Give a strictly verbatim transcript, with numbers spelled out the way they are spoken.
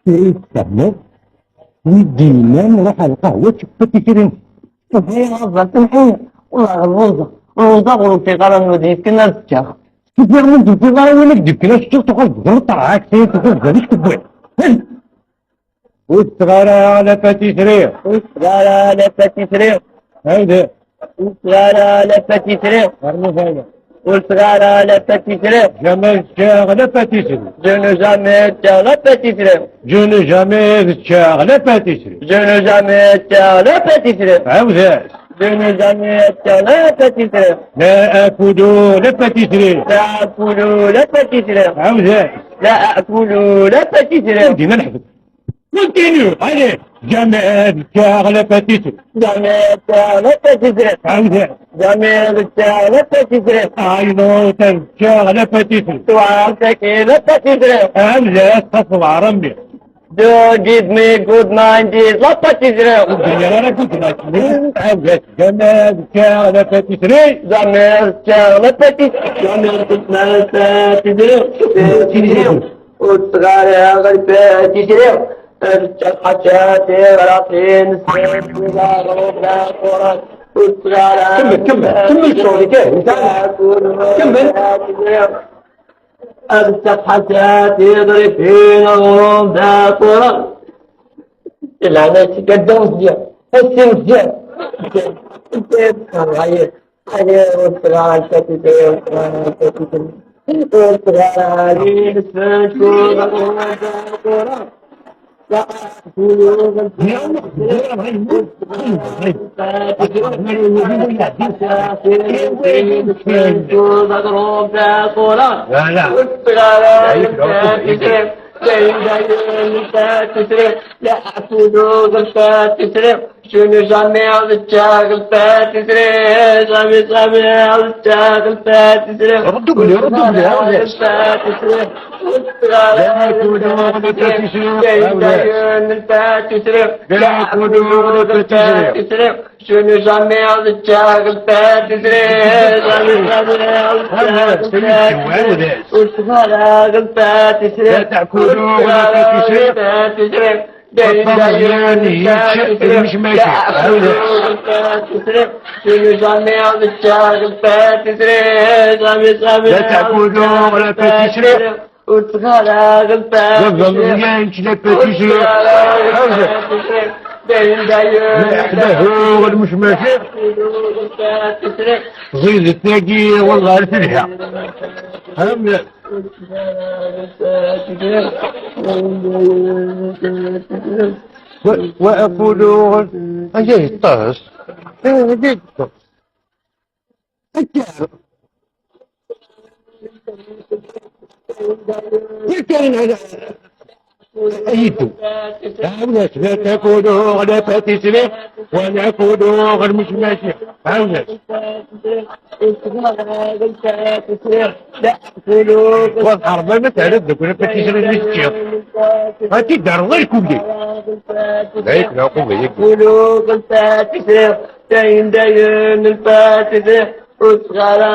Tfehmeḍ? Wi d-yennan ruḥ ar lqahwa teččeḍ patisri. Tebɣi aẓar, temḥi. Wallah, lluẓeɣ. Lluẓeɣ ur ufiɣ ara nnuda yefkan ad ččeɣ. Tufiḍ ma d-tufiḍ ara win ak-d-yefken ad teččeḍ, tuɣal tezmeḍ terɛak, tufiḍ d acu tewwiḍ. Ur tteɣ ara la pâtisserie. Ur tteɣ ara la pâtisserie. Anda? Ur tteɣ ara la pâtisserie. Rnu fayda. Ur tteɣ ara la pâtisserie. Jamais tteɣ la pâtisserie. Je ne jamais tteɣ la pâtisserie. Je ne jamais tteɣ la pâtisserie. Je ne jamais tteɣ la pâtisserie. Ɛawed-as. Je ne jamais tteɣ la pâtisserie. La akulu la pâtisserie. La akulu la pâtisserie. Ɛawed-as. La akulu la pâtisserie. Dina lḥebs. Continue, allez. Jamais tteɣ la pâtisserie. Jamais tteɣ la pâtisserie. Ɛawed. Jamais tteɣ la pâtisserie. Aynuɣ tteɣ la pâtisserie. Tuɣal tagi la pâtisserie. Ɛawed, xas ḍeɛreɣ mliḥ. Do give me good mind is la pâtisserie. Ur d-yenni ara good night. Ɛawed, jamais tteɣ la pâtisserie. Jamais tteɣ la pâtisserie. Jamais tteɣ la pâtisserie. Ur tteɣ ara ɣer pâtisserie. Ad ččeɣ ḥaca tiɣratin, sɛiɣ uḍar d aquran. Ur tteɣ ara. Kemmel, kemmel, kemmel ccɣel-ik, eh, netta. Kemmel. Ad ččeɣ ḥaca tiɣratin, aɣrum d aquran. Lɛana-k, gadda Meẓyan. Assi Meẓyan. Ṛṛay. Allez, ur tteɣ ara la pâtisserie, ur tteɣ ara la pâtisserie. Ur tteɣ ara. Voilà. Ur tteɣ ara la pâtisserie. Dayen, dayen, la pâtisserie. La akulu la pâtisserie. Je n'ai jamais envie de faire la pâtisserie. Jamais, jamais envie de faire la pâtisserie. Redoubler, redoubler, redoubler. La pâtisserie. La pâtisserie. La pâtisserie. Je n'ai jamais envie de faire la pâtisserie. Jamais, jamais envie de faire la pâtisserie. Ur tteɣ ara la pâtisserie. La تأكلوا la pâtisserie. Dayen, dayen, la pâtisserie. Je n'ai jamais envie de faire la pâtisserie. Jamais, jamais envie de faire la pâtisserie. Ur tteɣ ara la pâtisserie. Ur tteɣ ara la pâtisserie. Dayen, dayen, la pâtisserie. Ẓidet tagi, wallah, ar telha. Fhem? Wa, wa aqulu, aya yeṭṭes. Eh, yeṭṭes. Akka. Yakan, ala. Aydu. Ɛawnet, la takulu la pâtisserie, wa la akulu la mecmaci. Ɛawnet. Wa tɛerḍem ad tɛerḍ deg la pâtisserie-nni teččiḍ. Ad t-id-terreḍ irkulli. Dayen, la pâtisserie. Dayen, dayen, la pâtisserie. Ur tteɣ ara